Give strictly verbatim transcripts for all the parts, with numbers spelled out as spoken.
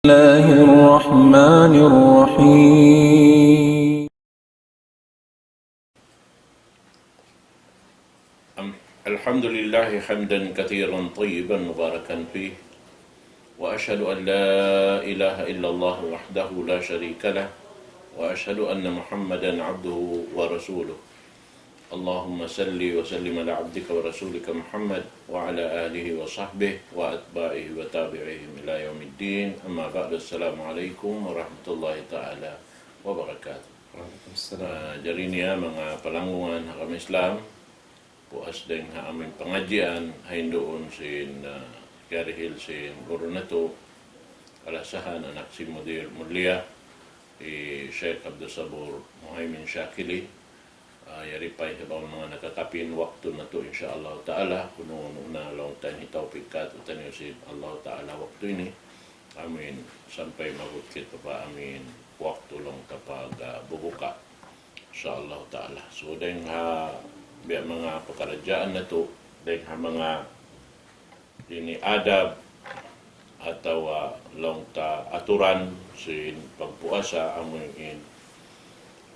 الله الرحمن الرحيم. أم- الحمد لله حمدا كثيرا طيبا مباركا فيه، وأشهد أن لا إله إلا الله وحده لا شريك له، وأشهد أن محمدا عبده ورسوله. اللهم صل وسلم على عبدك ورسولك محمد وعلى آله وصحبه وأتباعه وتابعيهم إلى يوم الدين. أما بعد، السلام عليكم ورحمة الله تعالى وبركاته. Waalaikumsalam. Ah, jari niya manga palanggungan ha agama Islam, puas dayng ha amin pangadjian, ha hinduun sin, ah, kiyarihil sin guru natu', kalasahan anak sin mudir mulia, hi Sheikh Abdul Sabur Muhaimin Shakili, ah, yari pa in sabaw manga nakakapin waktu natu', insya Allah Ta'ala, kunu' na laung ta in hitawpik katu'taniyu sin Allah Ta'ala waktu ini. Amin. Sampay maabut kita pa amin waktu laung ta pag, ah, bubuka. Insya Allah Ta'ala. So, dayng ha biya' manga pakaradjaan natu', dayng ha manga ini adab atawa laung ta aturan sin pagpuasa amu in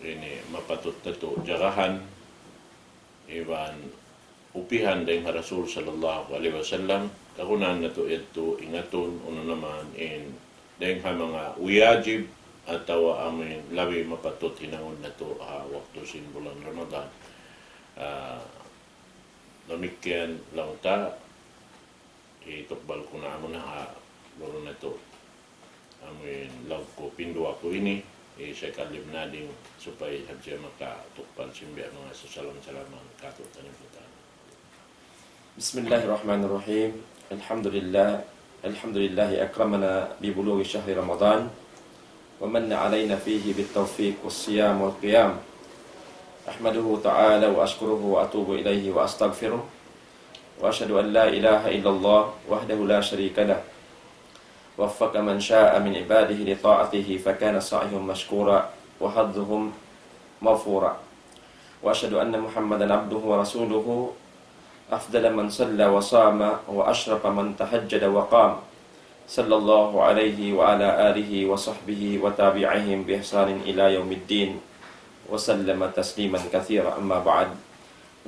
ini mapatut natu' jagahan iban upihan dayng ha Rasul sallallahu alayhi wasallam, kagunahan natu' yadtu ingatun, unu na man in dayng ha manga wajib atawa amu in labi mapatut hinangun natu' ha waktu sin bulan Ramadan. Ah, damikkiyan laung ta, hitukbal ku na amu na ha guru natu'. Amu in laung ku pinduwa ku ini, hi Sheikh Alim Nading, supaya hadja makatukbal sin biya' manga sasalam-salaman katu'taniyu. بسم الله الرحمن الرحيم. الحمد لله. الحمد لله أكرمنا ببلوغ شهر رمضان ومن علينا فيه بالتوفيق والصيام والقيام. أحمده تعالى وأشكره وأتوب إليه وأستغفره. وأشهد أن لا إله إلا الله وحده لا شريك له. وفق من شاء من عباده لطاعته فكان سعيهم مشكورا وحظهم مغفورا. وأشهد أن محمدا عبده ورسوله أفضل من صلى وصام وأشرف من تهجد وقام. صلى الله عليه وعلى آله وصحبه وتابعيهم بإحسان إلى يوم الدين وسلم تسليما كثيرا. أما بعد.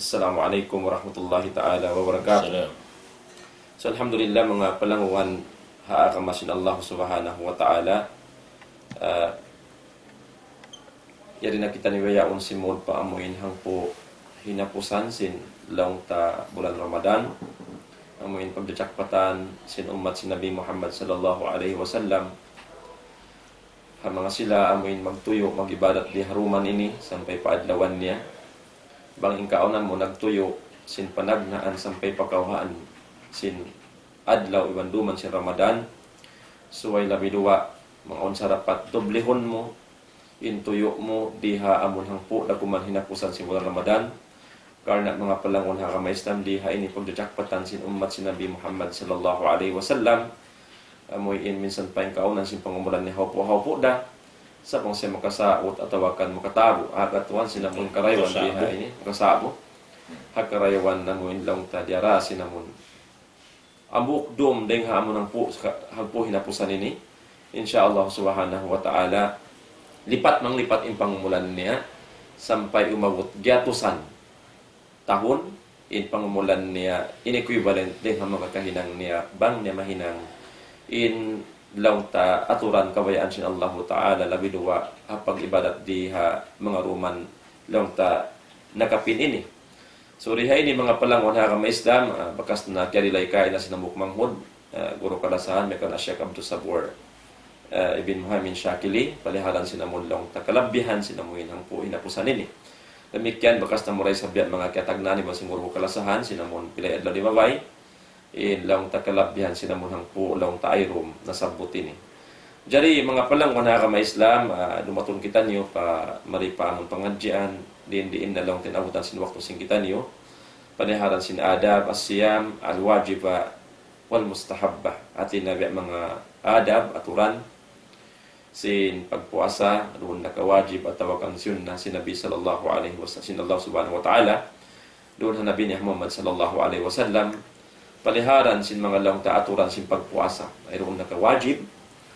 السلام عليكم ورحمة الله تعالى وبركاته. Salam. So, alhamdulillah, manga palangguan ha agama sin Allah Subhanahu wa Ta'ala. Ah, yari na kitaniyu yaun simud pa amu in hangpu' hinapusan sin laung ta bulan Ramadan. Amu in pagjajakpatan sin ummat sin Nabi Muhammad sallallahu alayhi wasallam. Ha manga sila amu in magtuyu', mag-ibadat di ha duman ini sampay pa adlawan niya. Bang in kaawnan mu nagtuyu' sin panagnaan sampay pa kawhaan sin adlaw iban duman sin Ramadan, subay labi duwa, manga unsa dapat dublihun mu in tuyu' mu di ha amun hangpu' dakuman hinapusan sin bulan Ramadan. Karna' manga palangguan ha agama Islam, di ha ini pagjajakpatan sin ummat sin Nabi Muhammad sallallahu alayhi wasallam. Amu in minsan pa in kaawnan sin pangumulan niya hawpu'-hawpu' da. Sa' bang siya makasaut atawa kan makatabu', ha katuan sin amun karayawan di ha ini, makasabu'. Ha karayawan amu in laung ta diyara sin amun hambuuk dum dayng ha amun hangpu', hangpu' hinapusan ini. Insya Allah Subhanahu wa Ta'ala, lipat manglipat in pangumulan niya sampay umabut giyatusan tahun, in pangumulan niya in equivalent dayng ha manga kahinang niya, bang niya mahinang in laung ta aturan kabayaan sin Allahu Ta'ala, labi duwa ha pag-ibadat di ha manga duman laung ta nakapin ini. So, di ha ini manga palangguan ha agama Islam, ah, bakas na kiyarilaika ina sin hambuuk manghud, ah, guru kalasahan, miyakana Sheikh Abdul Sabur, ah, ibn Muhaimin Shakili, paliharan sin amun laung ta kalabihan sin amu in hangpu' hinapusan ini. Damikkiyan bakas na mura isab biya' manga kiyatagnaan iban sin guru kalasahan, sin amun pilay adlaw limabay, in laung ta kalabihan sin amun hangpu' laung ta ayrum nasabbut ini. Jari manga palangguan ha agama Islam, ah, dumatung kitaniyu pa mari pa amun pangadjian, diin-diin na laung ta in abutan sin waktu sin kitaniyu. Paliharan sin adab, as-siyam, al-wajiba, wal mustahabba. Hati niya biya' manga adab, aturan, sin pagpuasa, duun na kawajib atawa kan sunnah sin Nabi sallallahu alayhi wasallam, sin Allah Subhanahu wa Ta'ala, duun ha Nabi niya Muhammad sallallahu alayhi wasallam, paliharan sin manga laung ta aturan sin pagpuasa. Ay duun na kawajib,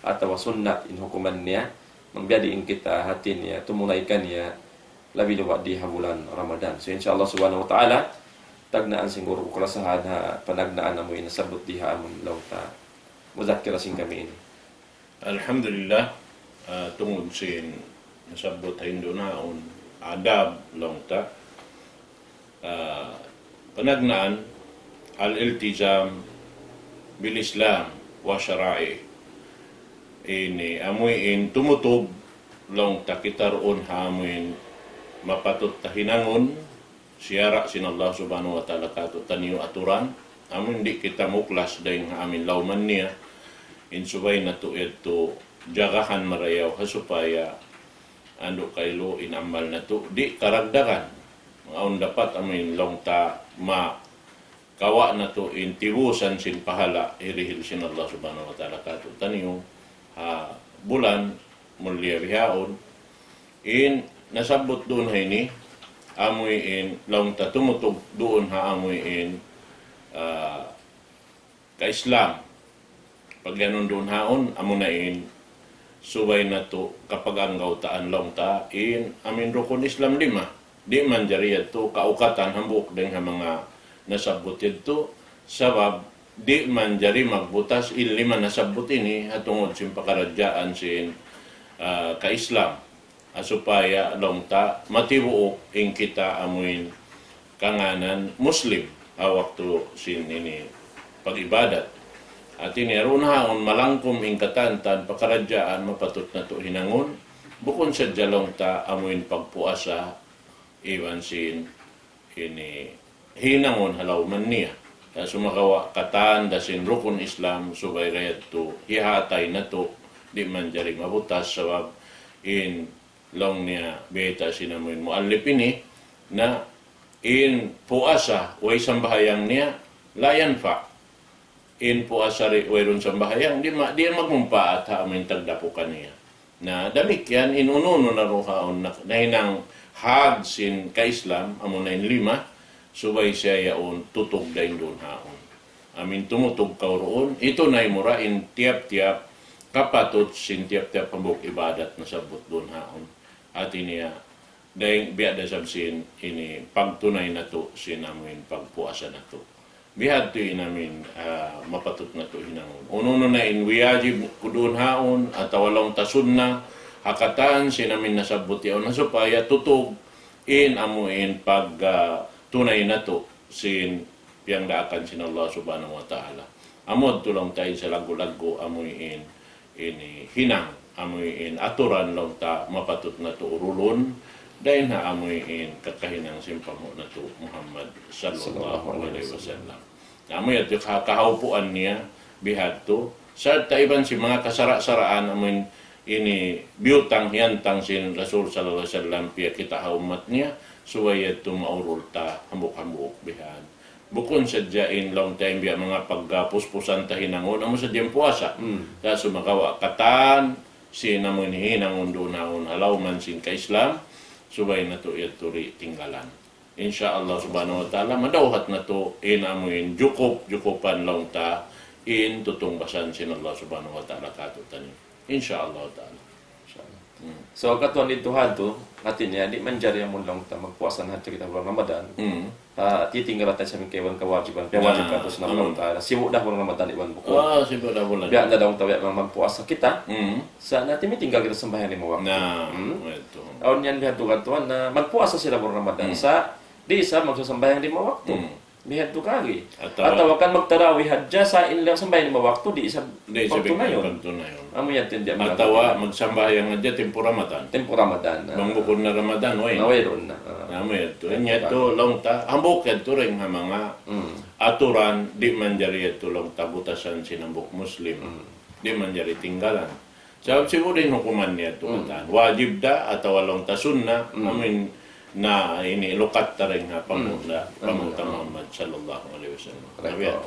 atawa sunnat in hukuman niya, bang biya' diin kita hati niya, tumunay kaniya, labi luba' di ha bulan Ramadan. So, insya Allah subhanahu wa ta'ala, tagnaan sin guru ku kalasahan ha panagnaan amu in nasabbut di ha amun laung ta muzakira sin kami ini. Alhamdulillah, ah, tungud sin nasabbut ha indunaun adab laung ta, ah, panagnaan al-iltizam bil Islam wa shara'i. Ini amu in tumutug laung ta kita duun ha amu in mapatut ta hinangun, siyara' sin Allah subhanahu wa ta'ala kātu'niyu aturan, amu in di' kita muklas dayn ha amu in lauman niya, in subay natu' yadtu jagahan marayaw ha supaya andu' kailu in amal natu' di' karagdagan. Awn dapat amu in laung ta ma kawa' natu' in tibusan sin pahala hirihil sin Allah subhanahu wa ta'ala kātu'niyu ha bulan mulia bihaun. In nasabbut duun ha ini, amu in laung ta tumutug duun ha amu in, ah, ka-Islam. Pagyanun duun haun, amu na in subay natu' kapaganggawtaan laung ta in amu in rukun Islam lima. Di' manjari yadtu kaukatan hambuuk dayn ha manga nasabbut yadtu, sabab di' manjari magbutas in lima nasabbut ini ha tungud sin pakaradjaan sin, ah, ka-Islam. Ha supaya laung ta matibuuk in kita amu in kangānan Muslim ha waktu sin ini pag-ibadat. Hati niya duun haun malangkum in katan-katan pakaradjaan mapatut natu' hinangun, bukun sadja laung ta amu in pagpuasa iban sin ini hinangun ha lauman niya. Sa' sumagawa' katan da sin rukun Islam subay da yadtu hihaatay natu' di' manjari mabutas sabab in laung niya bayta' sin amu in muallif ini na in puasa way sambahayang niya la yanfa'. In puasa di' wayruun sambahayang, di' ma-, di' magmumpaat ha amu in tagdapu kaniya. Na damikkiyan in unu-unu na duun haun na, nahinang hag sin ka-Islam, amu na in lima, subay siya yaun tutug dayn duun haun. Amu in tumutug kaw duun, hitunay mu ra in tiyap-tiyap kapatut sin tiyap-tiyap hambuuk ibadat nasabbut duun haun. Hati niya, dayn biya' da isab sin ini pagtunay natu' sin amu in pagpuasa natu'. Bihadtu in amu in, ah, mapatut natu' hinangun. Unu-unu na in wiyajib ku duun haun, atawa laung ta sunna, ha katan sin amu in nasabbut yaun na supaya tutug in amu in pag, ah, tunay natu' sin piyangdaakan sin Allah Subhanahu wa Ta'ala. Amu yadtu laung ta in salaggu'-laggu' amu in ini hinang, amu in aturan laung ta mapatut natu' urulun, dayn ha amu in kakahinang sin panghu' natu' Muhammad sallallahu alayhi wasallam. Amu yadtu ka-, kahaupuan niya bihadtu, sarta' iban sin manga kasara'-saraan amu in ini biyutang hiyantang sin Rasul sallallahu alayhi wasallam piyakita' ha ummat niya, subay yadtu maurul ta hambuuk-hambuuk bihan. Bukun sadja in laung ta in biya' manga pagpuspusan ta hinangun, amu sadja in puasa. Hmm. Sa' sumagawa' katan sin amu in hinangun duun haun ha lawm sin ka-Islam, subay natu' yadtu di' tinggalan. Insya Allah Subhanahu wa Ta'ala, madawhat natu' in amu in jukup-jukupan laung ta in tutungbasan sin Allah Subhanahu wa Ta'ala kātu'niyu. Insya Allah Ta'ala. Insya Allah. Hmm. So, katuan di' tuhan tu, hati niya, di' manjari amun laung ta magpuasa na hadja kita bulan Ramadan. Hmm. Ah, titinggal ta sa' amu in kaibanan kawajiban, wajib kātu' sin Allah Ta'ala. Sibu' da bulan Ramadan iban bukun. Ah, sibu' da bulan. Biya' na laung ta, biya' magpuasa kita. Hmm. Sa' na timitinggal kita sambahayang lima waktu. Na, hmm? Awn yan bihadtu katuan na magpuasa sila bulan Ramadan. Hmm. Sa' di' sa magsasambahayang lima waktu. Hmm. Bihadtu kari. Atawa kan magtarawih hadja sa' in sambahayang lima waktu di' isab pagtunayun. Amu yan, atawa magsambahayang hadja timpu Ramadan. Timpu Ramadan, ah. Bang bukun na Ramadan, way na. Na, way na. Na, amu yadtu. Amu yadtu, laung ta, hambuuk yadtu dayn ha manga aturan, di' manjari yadtu laung ta butasan sin hambuuk Muslim. Hmm. Di' manjari tinggalan. Sabab sibu' da in hukuman niya tu katan. Wajib da atawa laung ta sunna, amu in na ini lukat ta dayn ha panghu' ta Muhammad sallallahu alayhi wasallam. Correct.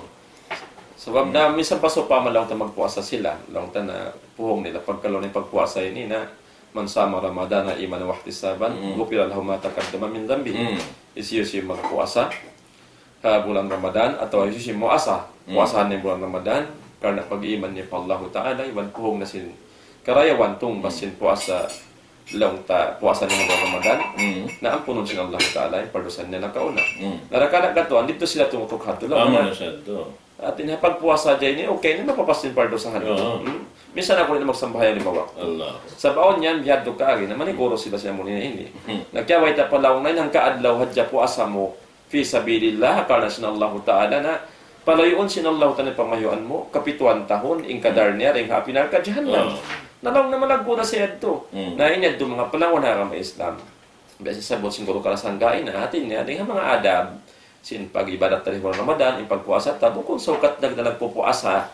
Sabab na minsan pa sawpama laung ta magpuasa sila, laung ta na puhung nila pagkalaw in pagpuasa ini na, من صام رمضان إيمانا واحتسابا غفر له ما تقدم من ذنبه. Hisiyu-siyu magpuasa ha bulan Ramadan atawa hisiyu-siyu muasa, puasahan niya bulan Ramadan, Karna' pag-iman niya pa Allahu Ta'ala, iban puhung na sin karayawan tungbas sin puasa, laung ta, puasa niya bulan Ramadan, na ampunun sin Allahu Ta'ala in pardusa niya nakauna. Na da kana katuan, didtu sila tumutuk hadtu, laung na. Hati niya, pagpuasa hadja ini, okay na, mapapas in pardusahan. Minsan aku di' na magsambahayang lima waktu. Sabab awn yan, bihadtu kaagi, na maniguru sila sin amu niya ini. Na kiyabayta' pa laung na in hangka adlaw hadja puasa mu, fi sabilillah, karna' sin Allahu Ta'ala na, palayuun sin Allahu Ta'ala in pamayuan mu, kapituan tahun, in kadar niya, dayn ha api narka jahannam. Na laung na malaggu' na siya yadtu. Na in yadtu manga palangun ha agama Islam. Biya' sin sabbut sin guru kalasangga ini, hati niya, dayn ha manga adab, sin pag-ibadat ta dayn ha bulan Ramadan, in pagpuasa ta, bukun sa ukat nag-, nagpupuasa.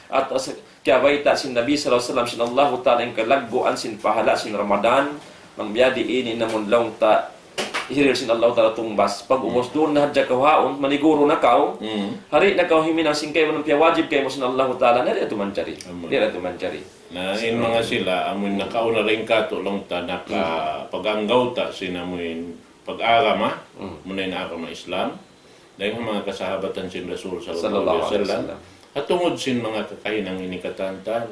At as-, kiyabayta' sin Nabi sallallahu alayhi wasallam, sin Allahu Ta'ala, in kalagguan sin pahala' sin Ramadan, bang biya' diin in amun laung ta, hirihil sin Allahu Ta'ala tungbas. Pag-ubus duun na hadja kaw haun, maniguru na kaw. Di' na kaw huminang sin kaibanan piyawajib kaymu sin Allahu Ta'ala, na di' yadtu manjari. Di' yadtu manjari. Na in manga sila, amuin nakauna dayn kātu' laung ta, nakapag-anggawta' sin amuin pag-agama, muna in agama Islam, dayn ha manga kasahabatan sin Rasul sallallahu alayhi wasallam. Ha tungud sin manga kakahinang ini katantan,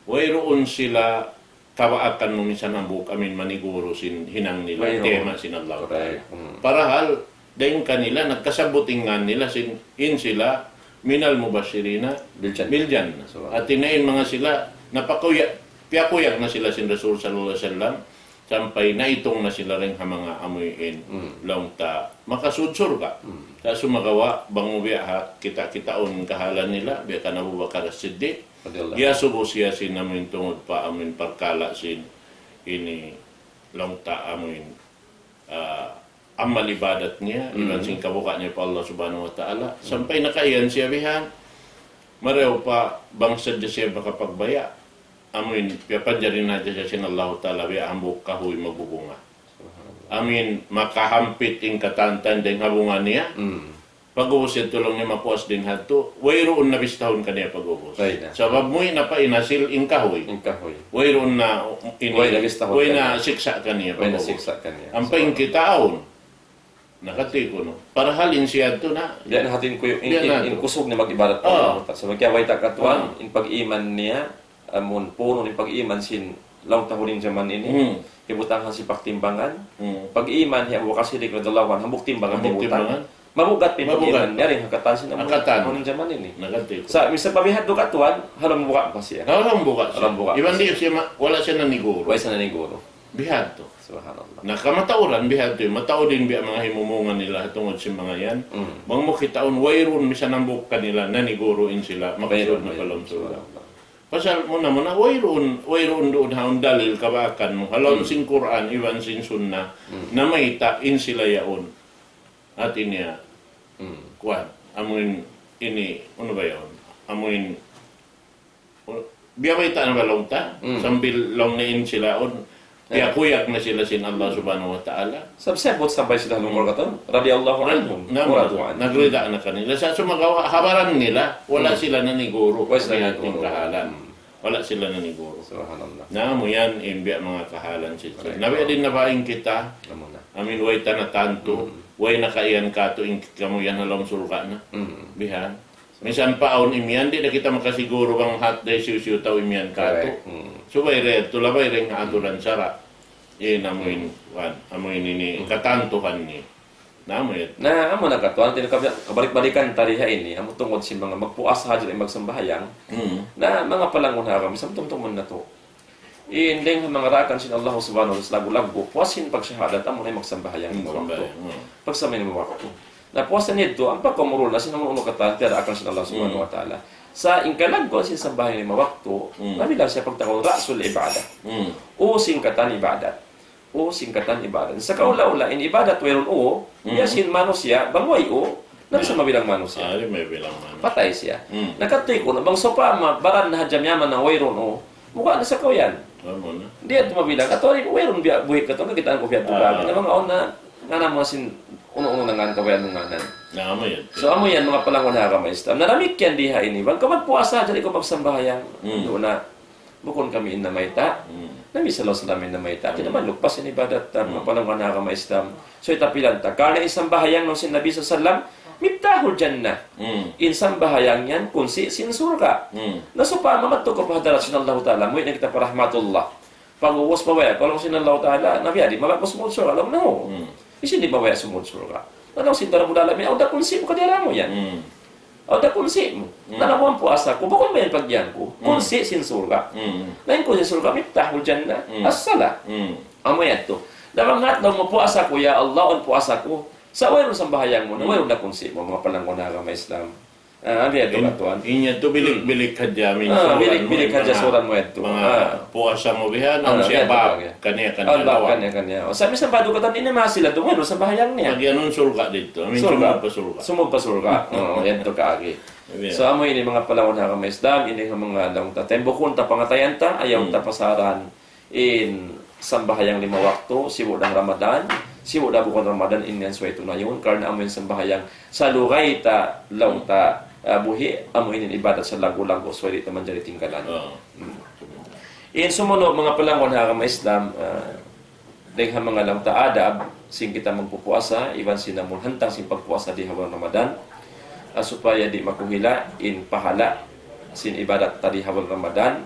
wayruun sila kabaakan nung minsan hambuuk amuin maniguru sin hinang nila, tema sin Allahu Ta'ala. Parahal, dayn kanila, nagkasabbut in ngan nila sin, in sila, minal mubashirina bil jannah. Hati niya in manga sila, napakuyag, piyakuyag na sila sin Rasul sallallahu alayhi wasallam, sampay naitung na sila dayn ha manga amuin, laung ta, makasud surga'. Sa' sumagawa', bang mu biya' ha, kita-kitaun kahalan nila, biya' kan Abu Bakar As-Siddiq, iyasubu siya sin amuin tungud pa amuin parkala' sin, ini, laung ta amuin, ah, amal ibadat niya, iban sin kabuka' niya pa Allah Subhanahu wa Ta'ala. Sampay nakaiyan siya bihan. Marayaw pa bang sadja siya makapagbaya'. Amuin, piyapanjari na hadja siya sin Allahu Ta'ala, biya' hambuuk kahuy magbubunga. Amuin, makahampit in katantan dayn ha bunga niya. Pag-ubus yadtu laung niya mapuas dayn hadtu, wayruun na bistahun kaniya pag-ubus. Sabab muwi' na pa in hasil in kahuy. Wayruun na in, way na siksa' kaniya pag-ubus. Ampa in kita awn. Nakatikuno. Parahal in siya yadtu na. Biya' na hati in kuy-, in, in kusug niya mag-ibadat pa Allah. Sabab kiyabayta' katuan, in pag-iman niya, amun puun in pag-iman sin laung ta ha ini jaman ini, hibutang ha sipak timbangan. Pag-iman hi Abu Bakar Siddiq radiyallahu anhu, hambuuk timbangan hibutang. Mabugat in pag-iman niya dayn ha katan sin amun jaman ini. Sa' minsan pa bihadtu katuan, halaum buga' pa siya. Halaum buga' siya. Iban di' siya ma-, wala' siya naniguru. Wala' siya naniguru. Bihadtu. Subhanallah. Na kamatauran bihadtu, mataud in biya' manga himumungan nila ha tungud sin manga yan. Bang mu kitaun wayruun misan hambuuk kanila naniguru in sila, maksud na pa lawm surga'. Pasal muna-muna, wayruun, wayruun duun haun dalil kabaakan mu. Ha lawm sin Qur'an, iban sin Sunnah, namayta' in sila yaun. Hati niya, kuwan, amuin ini, unu ba yaun? Amuin, biya' bayta' na ba laung ta? Sambil laung na in sila yaun, piyakuyag na sila sin Allah Subhanahu wa Ta'ala. Sabab siyabbut sampay sila ha lawm katan, radiyallahu anhum, wa radu anhu. Nagrida na kanila. Sa' sumagawa', habaran nila, wala' sila naniguru. Wala' sila naniguru. Wala' sila naniguru. Subhanallah. Na amu yan, in biya' manga kahalan sila. Na biya' diin na ba in kita? Amin, way ta na tantu, way na kaiyan katu', in kamu yan ha lawm surga' na. Bihan. Minsan pa awn imiyan, di' na kita makasiguru bang hat day siyu-siyu tau imiyan katu'. Subay red, tulabay ring aturan sara'. In amuin, wan, amuin ini, katantuhan ni. Na, amu yan. Na, amu na katuan, hati niya kabalik-balikan ta di ha ini, amu tungud sin manga magpuasa hadja di' magsambahayang. Na, manga palangun ha agama, sa' tumtumun natu'. In dayn ha manga daakan sin Allah Subhanahu wa Ta'ala, laggu'-laggu', puas sin pagsahadat, amu na in magsambahayang lima waktu. Pagsambahayang lima waktu. Na puas na yadtu, ampa kaw murul na sin unu-unu katan, daakan sin Allah Subhanahu wa Ta'ala. Sa' in kalagguan sin sambahayang lima waktu, nabilang siya pagtawagun ra'sul ibadah. Us sin katan ibadat. Us sin katan ibadat. Sa' kaula-ula, in ibadat wayruun u, biya' sin manusiya', bang way u, na di' sa mabilang manusiya'. Patay siya. Na katuy kunu', bang sawpama, baran na hadja miyaman na wayruun u, buka na sa kaw yan. Di' yadtu mabilang. Atawa wayruun biya' buhi' katu', kakitaan ku biya' tu ba. Na manga awn na, ngana mu sin, unu-unu na ngan kabayaan mu nganan. So, amu yan, manga palangun ha agama Islam. Na damikkiyan di ha ini, bang kaw magpuasa, di' kaw magsambahayang. Duun na. Bukun kami in namayta'. Nabi sallallahu alayhi wasallam in namayta'. Hati niya malugpas in ibadat ta, manga palangun ha agama Islam. So, itapilan ta. Karna' in sambahayang laung sin Nabi sallallahu alayhi wasallam, Miftahul jannah. Hmm. In sambahayang yan, kunsi' sin surga'. Hmm. Na sawpama madtu kaw pa hadarat sin Allahu Ta'ala, muwi' na kita pa rahmatullah. Pag'ubus mabaya', kaw laung sin Allahu Ta'ala, "Na biya' di', mabaya' kaw sumūd surga'?" Laung, "No." Hmm. Hisiyu in di' mabaya' sumūd surga'? Na laung sin Rabbul Alamin, "Awn da kunsi' mu kadiara mu yan. Hmm. Awn da kunsi' mu." Hmm. Na laung, "Awn puasa ku, bukun ba yan pag'iyan ku?" Hmm. Kunsi' sin surga'. Hmm. Na in kunsi' surga', miftahul jannah, Hmm. as-salah. Hmm. Amu yan tu. Na bang hat laung mu, "Puasa ku, ya Allah, awn puasa ku." Sa' wayruun sambahayang mu, Hmm. wayruun da kunsi' mu, manga palangga' ha agama Islam. Ah, biya' tu In, katuan. In yadtu bilik-bilik hadja, amin, Ah, bilik-bilik hadja manga, suran mu yadtu. Manga Ah. puasa mu bihan, Ah, awn siya biya' tu bab, katuan. Kaniya-kaniya. Awn bab lawa. Kaniya-kaniya. O, sa' minsan badu katan ini mahasil yadtu, wayruun sambahayang niya. Pag yan, awn surga' didtu. Amin, Surga'. sumūd pa surga'. Sumūd pa surga. O, yadtu kaagi. Biya'. So, amu ini manga palangga' ha agama Islam, ini ha manga laung ta. Tembukun ta pangatayan ta, ayaw Hmm. ta pasaran in sambahayang lima waktu, sibu' da Ramadan, sibu' da bukun Ramadan, in yan subay tunayun, karna' amu in sambahayang salugay ta, laung ta, ah, buhi', amu in ibadat salaggu'-laggu', subay di' ta manjari tinggalan. Oo. Hmm. In sumunu', manga palangga' ha agama Islam, ah, dayn ha manga laung ta adab, sin kita magpupuasa, iban sin amun hantang sin pagpuasa di ha bulan Ramadan, ah, supaya di' makuhila in pahala' sin ibadat ta di ha bulan Ramadan,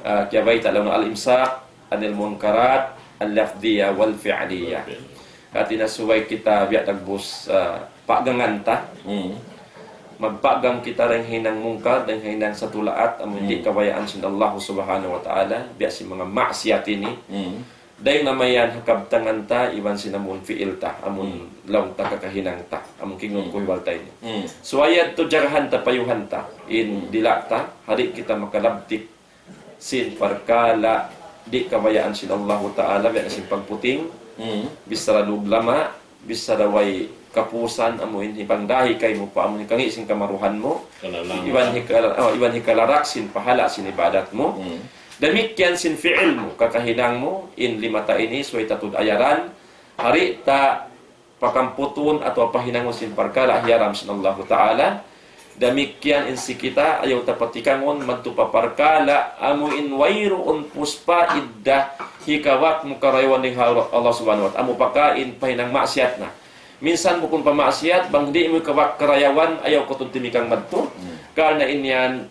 ah, kiyabayta' laung al-imsak anil munkarat al-lafdiyah wal fi'liyah. Hāti niya subay kita biya' dagbus, ah, paggangan ta. Mm. Magpaggang kita dayn ha hinang mungkar, dayn ha hinang satulaat, amun di' Mm. kabayaan sin Allah Subhanahu wa Ta'ala, biya' sin manga maksiat ini. Mm. Dayn na mayan ha kabtangan ta, iban sin amun fi'il ta, amun Mm. laung ta kakahinang ta, amun kingun Mm. kuhiwal ta ini. Mm. Subay yadtu jagahan ta, payuhan ta, in Mm. dila' ta, ha di' kita makalabtik sin parkala' di' kabayaan sin Allahu Ta'ala, biya' na sin pagputing, Mm. bichara dug lama, bichara way kapusan, amu in hipangdahi kaymu pa, amu in hikangi' sin kamaruhan mu, Kalalangan. iban hikala-, oh, iban hikalarak sin pahala' sin ibadat mu. Mm. Damikkiyan sin fi'il mu, kakahinang mu, in lima ta ini, subay ta tuud ayaran, ha di' ta pakamputun atawa pahinangun sin parkala' hiyaram sin Allahu Ta'ala. Damikkiyan in siki ta, ayaw ta patikangun, madtu pa parkala', amu in wayruun puspa idda hikawak mu karayawan dayn ha Allah Subhanahu wa Ta'ala. Amu pakain pahinang maksiat na. Minsan bukun pa maksiat, bang di' mu hikawak karayawan, ayaw kaw tuud timikang madtu. Hmm. Karna' in yan,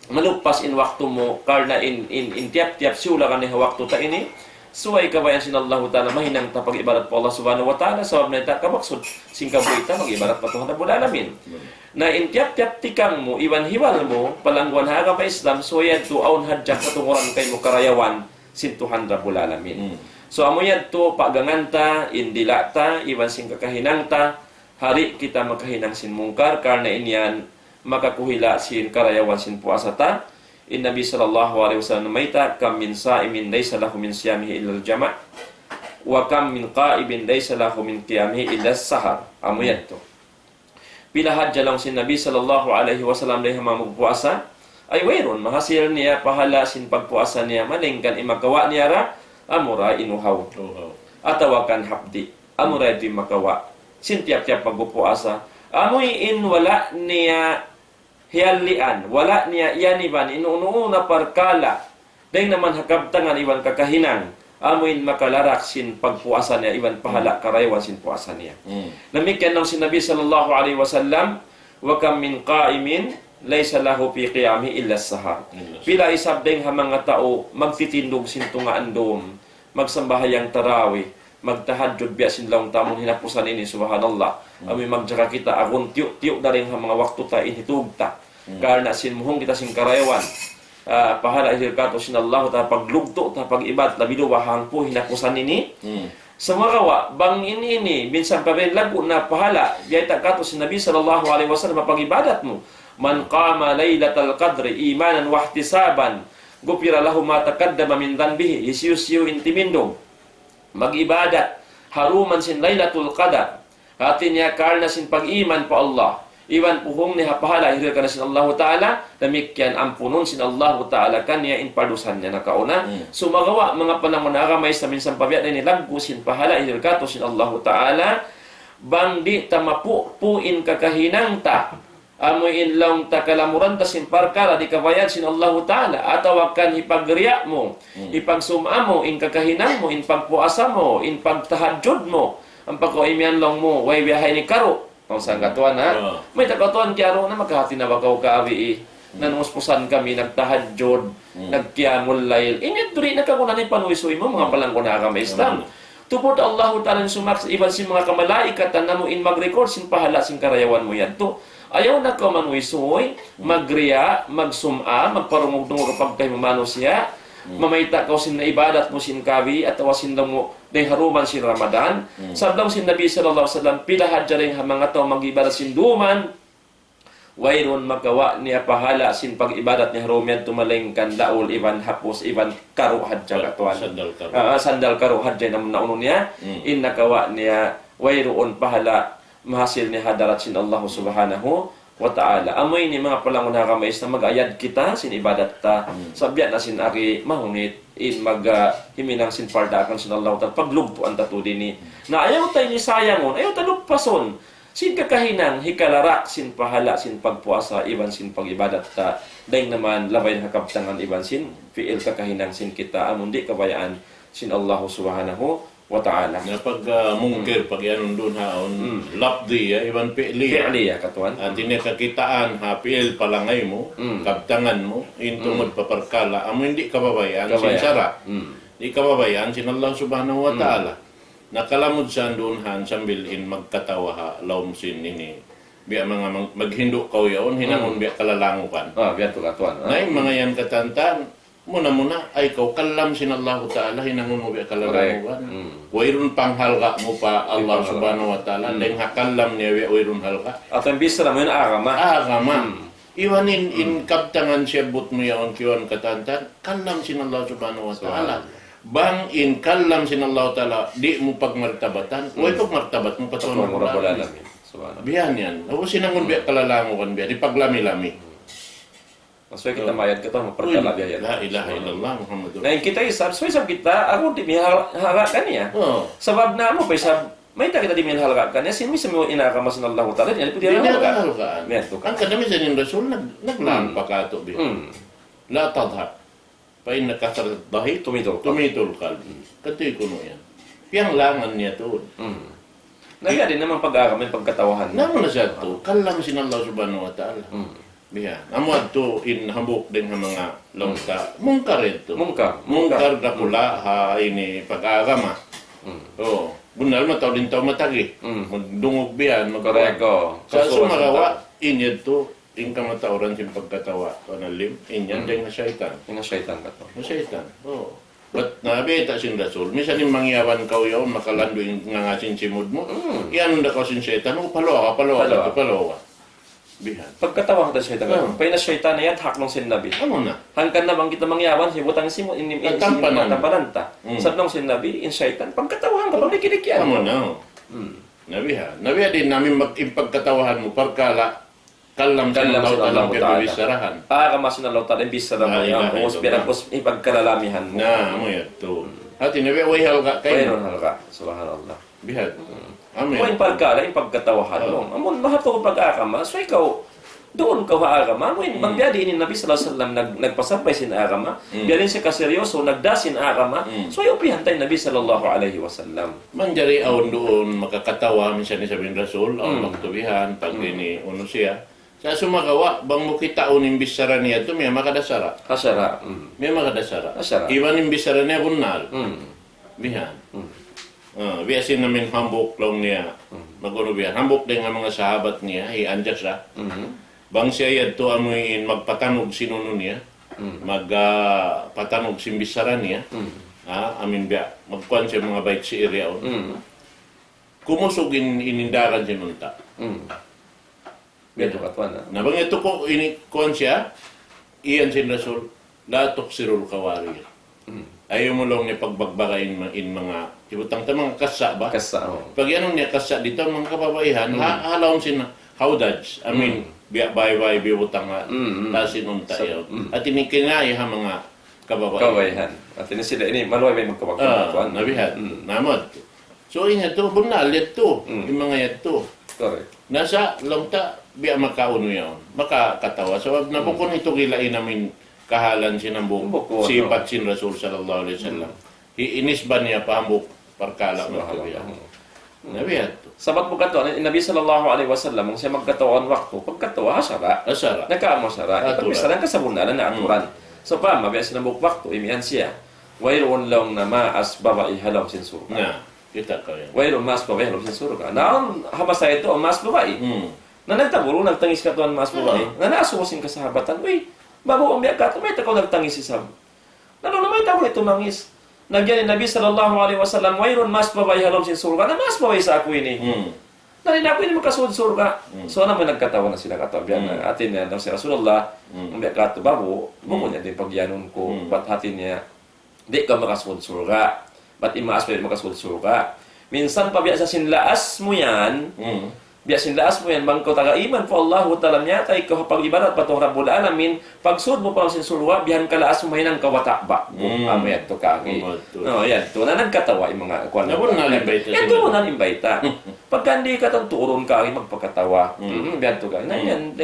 malupas in waktu mu, karna' in, in, in tiyap-tiyap siyulakan ha waktu ta ini, subay kabayaan sin Allahu Ta'ala, mahinang ta pag-ibadat pa Allah Subhanahu wa Ta'ala, sabab na in ta kamaksud, sin kabuhi' ta, mag-ibadat pa Tuhan Rabbul Alamin. Hmm. Na in tiyap-tiyap tikang mu, iban hiwal mu, palangguan ha agama Islam, subay yadtu awn hadja katunguran kaymu karayawan, sin Tuhan Rabbul Alamin. Hmm. So, amu yadtu, paggangan ta, in dila' ta, iban sin kakahinang ta, ha di' kita makahinang sin mungkar, karna' in yan, makakuhila' sin karayawan sin puasa ta. In Nabi sallallahu alayhi wasallam namayta', كم من صائم ليس له من صيامه إلا الظمأ، وكم من قائم ليس له من قيامه إلا السهر. Amu yadtu. Pila hadja laung sin Nabi sallallahu alayhi wasallam dayn ha manga magpuasa, ay wayruun mahasil niya pahala' sin pagpuasa niya, malaingkan in makawa' niya ra, amura in uhaw. Uhaw. Atawa kan hapdi', amura in makawa'. Sin tiyap-tiyap magpuasa, amu in wala' niya hiyalian, wala' niya iyaniban, in unu-unu na parkala', dayn naman ha kabtangan iban kakahinang, amu in makalarak sin pagpuasa niya, iban pahala' karayawan sin puasa niya. Hmm. Damikkiyan laung sin Nabi sallallahu alayhi wasallam, وكم من قائم ليس له في قيامه إلا السهر. Yes. Pila isab dayn ha manga tau magtitindug sin tunga' andum, magsambahayang tarawih, magtahajjud biya' sin laung ta amun hinapusan ini, subhanallah. Hmm. Amu in magjaga kita agun tiyu'-tiyu' dayn ha manga waktu ta in hitug ta. Hmm. Karna' sin muhung kita sin karayawan. Ah, pahala' hiril katu' sin Allah ta paglugtu' ta pag-ibadat labi luba hangpu' hinapusan ini. Hmm. Sumagawa', bang in ini, minsan pa biya' laggu' na pahala', biyayta' katu' sin Nabi sallallahu alayhi wasallam pag-ibadat mu. من قام ليلة القدر إيمانا واحتسابا غفر له ما تقدم من ذنبه. Hisiyu-siyu in timindug mag-ibadat ha dum sin Laylatul Qadar. Hati niya karna' sin pag-iman pa Allah. Iban puhung niya ha pahala' hiril kaniya sin Allahu Ta'ala, damikkiyan ampunun sin Allahu Ta'ala kaniya in pardusahan niya nakauna. Hmm. Sumagawa' manga panamuna agama Islam minsan pa biya' na ini laggu' sin pahala' hiril katu' sin Allahu Ta'ala, bang di' ta mapupu' in kakahinang ta. Amu in laung ta kalamuran ta sin parkala' di' kabayaan sin Allahu Ta'ala, atawa kan hipagriya' mu, Hmm. hipagsum'a mu, in kakahinang mu, in pagpuasa mu, in pagtahajjud mu, ampa kaw imiyan laung mu, way biya' ha ini karu'. Kung saan ka tuwan, ha? Ah. Mayta' kaw tuwan kiyaru' na makahati na ba kaw kawi, eh. Hmm. Nanuspusan kami, nagtahajjud, hmm, nagqiyamul layl. Ini duri na kagunan in panuysuy mu, manga palangga' ha agama Islam. Hmm. Tupud Allahu Ta'ala in sumaks, iban sin manga kamalaikatan namu' in mag-record sin pahala' sin karayawan mu yadtu. Ayaw na kaw manuysuy, hmm, magriya', magsum'a, magparungug-dungug pagkahi mu manusiya'. Hmm. Mamayta' kaw sin ibadat mu sin kawi, atawa sin laung mu, dayng ha duman sin Ramadan. Hmm. Sabab laung sin Nabi sallallahu alayhi wasallam, pila hadja dayng ha manga tau mag-ibadat sin duman, wayruun makawa' niya pahala' sin pag-ibadat niya ha dum yadtu malaingkan daul iban hapus iban karu' hadja katuan. Sandal karu'. Ah, sandal karu' hadja in amun naunu niya, hmm, in nakawa' niya wayruun pahala' mahasil niya ha hadarat sin Allah Subhanahu wa Ta'ala. Amu ini manga palangga' ha agama Islam, mag-ayad kita sin ibadat ta. Hmm. Sa' biya' na sin agi mahunit in mag, ah, himinang sin pardaakan sin Allah Ta'ala. Paglugtuan ta tuud ini. Na ayaw ta ini sayangun, ayaw ta lupasun. Sin kakahinang, hikalarak sin pahala', sin pagpuasa, iban sin pag-ibadat ta. Dayng naman, labay na ha kabtangan, iban sin fi'il kakahinang sin kita. Amun di' kabayaan sin Allah Subhanahu wa Ta'ala. Na pag, ah, mungkir, hmm, pag iyanun duun ha, awn, hmm, lafdiya, iban fi'liya. Fi'liya, katuan. Hati niya kakitaan ha fi'il palangay mu, hmm, kabtangan mu, in, hmm, tungud pa parkala', amu in di' kababayaan sin, kabayaan, sara'. Hmm. Di' kababayaan sin Allah Subhanahu wa, hmm, Ta'ala. Na kalamud sa duun han sambil in magkatawa ha lawm sin ini. Biya' manga mag-, maghindu' kaw yaun, hinangun, hmm, biya' kalalangukan. Ah, biya' tu katuan. Na in manga yan katantan, muna-muna, ay kaw kalam sin Allahu Ta'ala, hinangun mu biya' kalalangukan. Correct. Hmm. Wayruun panghalga' mu pa Allah, wayruun panghalga', Subhanahu wa Ta'ala, hmm, dayng ha kalam niya biya' wayruun halga'. Atawa in bichara mu yan agama. Agama. Hmm. Iban in, in, hmm, kabtangan siyabbut mu yaun kiwan katantan, kalam sin Allah Subhanahu wa Ta'ala. Subhanallah. Bang in kalam sin Allah Ta'ala, di' mu pagmartabatan, hmm, way pagmartabat mu pa Tuhan Rabbul Alamin. Rabbul Alamin. Subhanallah. Biya' yan. Aw, hinangun biya' kalalangukan biya', di' paglami-lami. Hmm. Subay kita, hmm, mayad kita, magparkala' biya' yan. La ilaha illallah Muhammadur Rasul. Na in kita isab, subay isab kita, aku di' miyahalga' kaniya. Oh. Sabab na amu pa isab, mayta' kita di' miyahalga' kaniya, sin misan mu in agama sin Allahu Ta'ala, di' niya pwede halgaan. Di' niya halgaan. Yan, tuka. Hangkan na misan in Rasul, nag-, naglaang, hmm, pa katu' biya'. Hmm. La tadhak. Fa inna kathrata dhahik tumitul qalb. Tumitul qalb. Hmm. Katu' kunu' yan. Piyanglangan niya tuud. Hmm. Na biya' diin naman pag-agama, in pagkatawahan. Na amu na sadtu, kalam sin Allah Subhanahu wa Ta'ala. Hmm. Biya'. Amu yadtu in hambuuk dayn ha manga laung ta. Hmm. Mungkar yadtu. Mungkar. Mungkar. Mungkar dakula', hmm, ha ini pag-agama. Hmm. Oh, bunnal mataud in tau matagi. Hmm. Magdungug biya' yan, magkuwan. Correct, oh. Sa' sumagawa', in yadtu, in kamatauran sin pagkatawa', tuwan alim, in yan, hmm, dayn ha saytan. In ha saytan katu'. Ha saytan, oh. Bat nabi ta sin Rasul, misan in mangyawan kaw yaun, makalandu' in nganga sin simud mu. Hmm. Iyanun da kaw sin saytan, oh, paluwa ka, paluwa ka, paluwa ka. Bihan. Pagkatawa ta saytan. Hmm. Fa inna shaytana yadhak laung sin Nabi. Amu na. Hangkan na bang kita mangyawan, hibutang simud, in, in, in, tampanan ta. Hmm. Sabab laung sin Nabi, in saytan, pagkatawahan ka, pagdiki-dikian ka. Amu na. Hmm. Nabi ha. Nabi ha di' namin mag-, in pagkatawahan mu, parkala', kalam sin Allah Ta'ala, kalam sin Allah Ta'ala. Kiyabibissarahan. Agama sin Allah Ta'ala, in bissara mu, ya, ilaha illallah. Ubus, biya' na, ubus, in pagkalalamihan mu. Na, amu yadtu. Hmm. Hati na biya' way halga' kaymu. Wayruun halga'. Subhanallah. Biya' hadtu. Hmm. Amu yadtu. Amu in parkala', in pagkatawahan mu. Oh. Amun mahal kaw pag-agama, so ikaw, duun kaw ha agama. Amu in, hmm, bang biya' diin in Nabi sallallahu alayhi wasallam nag-, nagpasampay sin agama. Hmm. Biya' diin siya kaseryoso, nagdā sin agama. Hmm. So, upihan ta in Nabi sallallahu alayhi wasallam. Manjari awn duun makakatawa, misan isab in Rasul, awn, hmm, waktu bihan, pag, hmm, ini unu siya. Sa' sumagawa', bang mu kitaun in bichara niya yadtu, miyamagad ha sara'. Ha sara', hmm. Miyamagad ha sara'. Ha sara'. Iban in bichara niya bunnal. Hmm. Bihan. Hmm. Ah, biya' sin amin hambuuk laung niya. Hmm. Mag-unu bihan. Hambuuk dayn ha manga sahabat niya, hi Anjasha. Hmm. Bang siya yadtu amuin magpatanug sin unu niya. Hmm. Mag, ah, patanug sin bichara niya. Hmm. Ah, amin biya', magkuwan siya manga bayt si'ir yaun. Hmm. Kumusug in, in indagan sin unta'. Hmm. Biya' tu katuan, ha? Na bang yadtu ku-, ini kuwan siya, iyan sin Rasul, لا تكثروا القوارير. Hmm. Ayaw mu laung niya pagbagbaga in ma-, in manga, hibutang ta manga kassa' ba? Kassa', oh. Pag iyanun niya kassa' didtu manga kababaihan, hmm, ha-, ha lawm sin hawdaj, amin, hmm, biya' baybay, biya' butang ha, hmm, hmm, taas sin unta' sa-, yaun. Hmm. Hati niya kinaya ha manga kababaihan. Kababaihan. Hati niya sila ini, maluhay ba in magkabagbaga, ah, kuwan? Na biya' hadtu. Hmm. Na amu yadtu. So, in yadtu, bunnal yadtu. Hmm. In manga yadtu. Correct. Na sa' laung ta, biya' makaunu yaun. Makakatawa. Sabab na, hmm, bukun itu gila in amin kahalan sin hambuuk, bukun, sipat, no, sin Rasul sallallahu alayhi wasallam. Hmm. Hi-, inisba niya pa hambuuk parkala'. Subhanallah. Matabiya'. Hmm. Na biya' yadtu. Sabab buka tuwan, in Nabi sallallahu alayhi wasallam, bang siya magkatawa' waktu, pagkatawa ha sara'. Ha sara'. Nakamu ha sara'. Aturan. Pagkisa lang kasabunnalan na aturan. Hmm. So, pa, mabiya' sin hambuuk waktu, imiyan siya. Wayruun laung niya maas babai ha lawm sin surga'. Na, kita' kaw yan. Wayruun maas babai ha lawm sin surga'. Na, awn ha masa yadtu, maas babai. Hmm. Na nagtaburu, nagtangis katuan maas babai. Oh. Na naasubu sin kasahabatan, "Uy, babu, awn biya' katu', mayta' kaw nagtangis isab?" Na laung niya, "Mayta' aku tumangis? Laung hi Nabi sallallahu alayhi wasallam, wayruun maas babai ha lawm sin surga', na maas babai sa aku ini. Hmm. Na di' na aku ini makasud surga'." Hmm. So, na amu nagkatawa' na sila katuan. Biya' na, hmm, hati niya, laung sin Rasulullah, hmm, "Awn biya' katu', babu, hmm, bukun niya di' pagiyanun ku, hmm, bat hati niya, di' kaw makasud surga'. Bat in maas babai makasud surga'." Minsan pa biya' sa sin laas mu yan, hmm, biya' sin laas mu yan, bang kaw taga iman pa Allahu Ta'ala, miyatay kaw ha pag-ibadat pa Tuhan Rabbul Alamin, pagsud mu pa sin surga', bihan kalaas mu mahinang kaw bata' ba. Hmm. Amu yadtu kagi. Amu yadtu. No, yadtu. Na nagkatawa' in manga kuwan. Yadtu na in bayta'. Pagka di' katantu urun kagi magpakatawa. Hmm. Hmm, yadtu kagi. Na yan,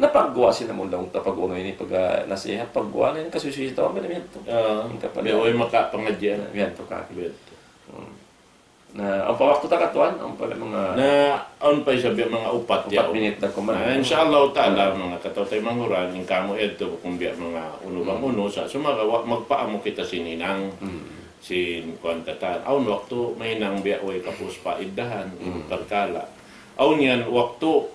na pagguwa' sin amun laung ta pag-unu ini pag, ah, nasihat, pagguwa' na in kasusuy sin tau, amu na yadtu. Ah, in kapal. Biya' way makapangadji'. Yadtu kagi. Biya' yadtu. Hmm. Na, awn pa waktu ta katuan, awn pa manga... Na, awn pa isab biya' manga upat yaun. Upat minit na kuman. Na, insha Allah Ta'ala, manga kataw-taymanghuran, in kamu yadtu, bukun biya' manga unu bang unu, sa' sumagawa', magpaamu kita sin hinang, sin kuwan katan. Awn waktu, mahinang biya' way kapus pa iddahan, in parkala'. Awn yan, waktu,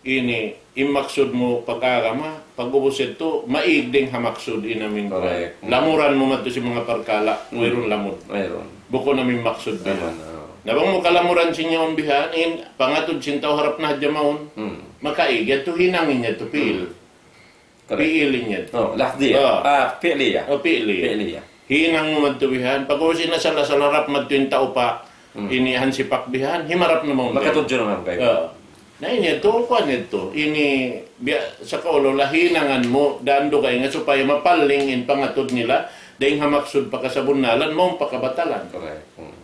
ini, in maksud mu pag-agama, pag-ubus yadtu, maig dayn ha maksud in amin. Correct. Lamuran mu madtu sin manga parkala', wayruun lamud. Wayruun. Bukun amin maksud bihan. Amin, oo. Na bang mu kalamuran sin yaun bihan, in pangatud sin tau harap na hadja mawn. Hmm. Makaig, yadtu hinang in yadtu, fi'il. Hmm. Correct. Fi'il in yadtu. Oh, lafdiyah. Oh. Ah, fi'liyah. Oh, fi'liyah. Fi'liyah. Hinang mu madtu bihan. Pag-ubus in asal-asal harap madtu in tau pa, hmm, ini hansipak bihan, himarap na mawn. Makatudju na mawn kaymu. Oh. Na ini yadtu, kuwan yadtu. Ini, biya' sa kaulu la hinangan mu, dan dugaing supaya mapaling in pangatud nila, dayn ha maksud pa kasabunnalan, mawn pa kabatalan. Correct. Hmm.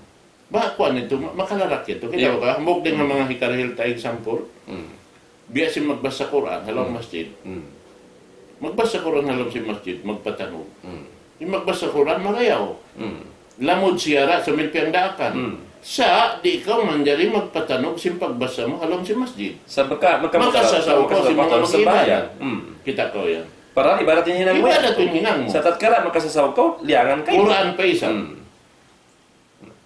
Ba, kuwan yadtu, ma-, makalarak yadtu. Kita' ka, hambuuk dayn ha manga hikarihil ta example. Hmm. Biya' sin magbasa Qur'an ha lawm masjid. Hmm. Magbasa Qur'an ha lawm sin masjid, magpatanug. Hmm. In magbasa Qur'an, marayaw. Hmm. Lamud siya ra, sambil piyagdaakan. Hmm. Sa', di' kaw manjari magpatanug sin pagbasa mu ha lawm sin masjid. Sa' maka-, maka-, makasasaw kaw sin manga mag-ibadat. Hmm. Kita' kaw yan. Para ibadat in hinang mu. Ibadat in hinang mu. Sa' tatkala makasasaw kaw, liyangan kaw. Qur'an pa isab. Hmm.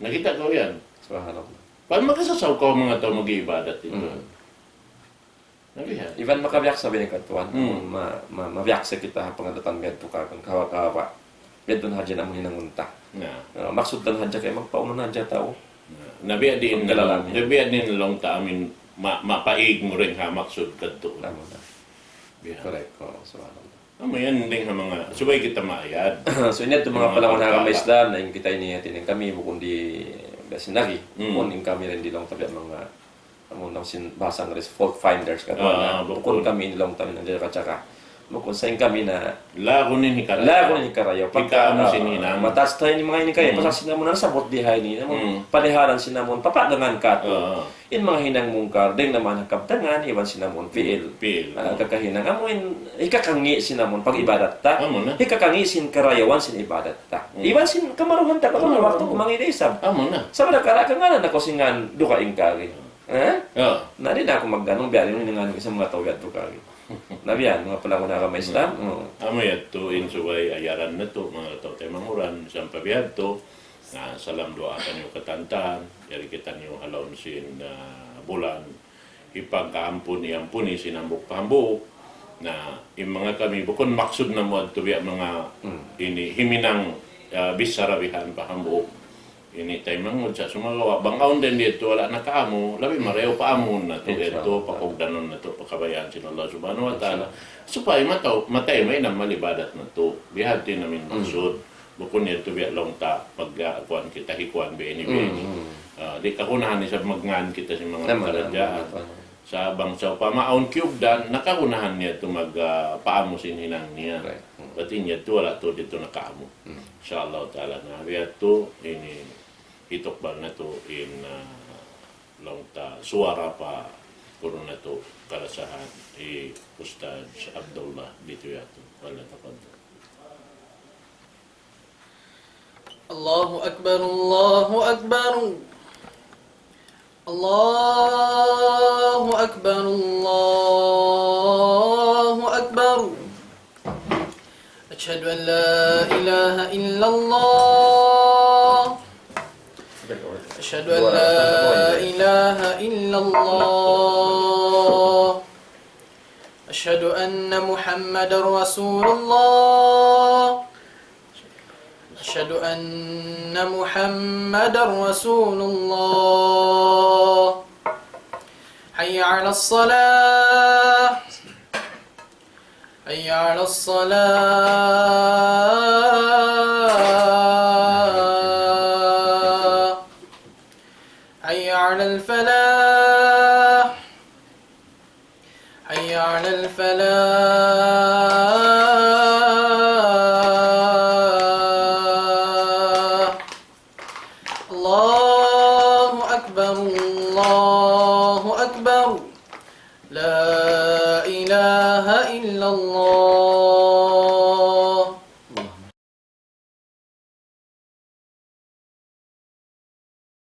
Nakita' kaw yan. Subhanallah. Pag makasasaw kaw manga tau mag-iibadat didtu. Hmm. Nabihan. Iban makabiyaksa ba ini katuan? Hmm. Ma-, ma-, mabiyaksa kita ha pangadatan biya' yadtu ka, kawa-kawa. Biya' yadtu na hadja in amun hinangun ta. Na. Ah, maksud ta na hadja kay magpaunu na hadja tau. Na, na biya' diin na, na biya' diin laung ta amin ma-, mapaig mu dayn ha maksud kadtu. Tama na. Biya'. Correct. Oh, subhanallah. Amu yan dayn ha manga, subay kita maayad. So, in yadtu manga palangun ha agama Islam, na in kita ini hati niya kami, bukun di, biya' sin lagi'. Hmm. Bukun in kami dayn di laung ta biya' manga, amu laung sin bahasa Ingges, fault finders, katuan na. Ah, bukun. Bukun kami in laung ta in nagjaga-jaga. Bukun sa' in kami na lagun in hikarayaw. Lagun in hikarayaw. Pagka, hikarayaw sin hinang. Mataas ta ini manga ini kaya, hmm, pasal sin amun nasabbut di ha ini, amun, hmm, palihalan sin amun, papagangan katu'. Ah. In manga hinang mungkar, dayn naman ha kabtangan, iban sin amun fi'il. Fi'il. Ah, kakahinang amun, hikakangi' sin amun pag-ibadat ta. Amu na. Hikakangi' sin karayawan sin ibadat ta. Hmm. Iban sin kamaruhan ta, katu' waktu ku mangi' da isab. Amu na. Sabab da kara ka ngān, na kaw sin ngān dugaing kari. Eh? Ah. Na di' na aku magganong, biya' diin in ngān isab manga tau biya' dugaing. Na biya' yan, manga palangun ha agama Islam. Hmm. Hmm. Amu yadtu in subay ayaran natu', manga tau-taymanghuran, sampay biya' yadtu. Na, salam duwaa kaniyu katantan, yari kitaniyu ha lawm sin, ah, bulan, hipagkaampun-iampuni sin hambuuk pa hambuuk. Na, in manga kami, bukun maksud namu' yadtu biya' manga, hmm, ini, himinang, ah, bichara bihan pa hambuuk. Ini taymanghud sa' sumagawa', bang awn dayn didtu wala' nakaamu, labi marayaw paamuhun natu', insya Allah, yadtu, pakugdanun natu', pakabayaan sin Allah Subhanahu wa Ta'ala. Insya Allah. Supaya mataw-, matay mahinang amal ibadat natu'. Biya' hādtu in amin, hmm, maksud. Bukun yadtu biya' laung ta, pag, ah, kuwan kita, hikuwan biya' ini, biya' ini. Hmm, hmm. Ah, di' kagunahan isab magngān kita sin manga, tama, karadjaan. Tama, tama. Sa' bang sawpama awn kiyugdan, nakagunahan niya tu mag, ah, paamu sin hinang niya. Right. Hmm. Bat in yadtu wala' tuud yadtu nakaamu. Hmm. Insya Allah Ta'ala na. Biya' yadtu ini hitukbal natu' in, ah, laung ta suwara pa guru natu' karasahan hi Ustadz Abdullah Bituya tu. Wala tafaddal. الله أكبر، الله أكبر. الله أكبر، الله أكبر. أشهد أن لا إله إلا الله. أشهد أن لا إله إلا الله. أشهد أن محمدا رسول الله. أشهد أن محمدا رسول الله. حي على الصلاة. حي على الصلاة. حي على الفلاح. حي على الفلاح.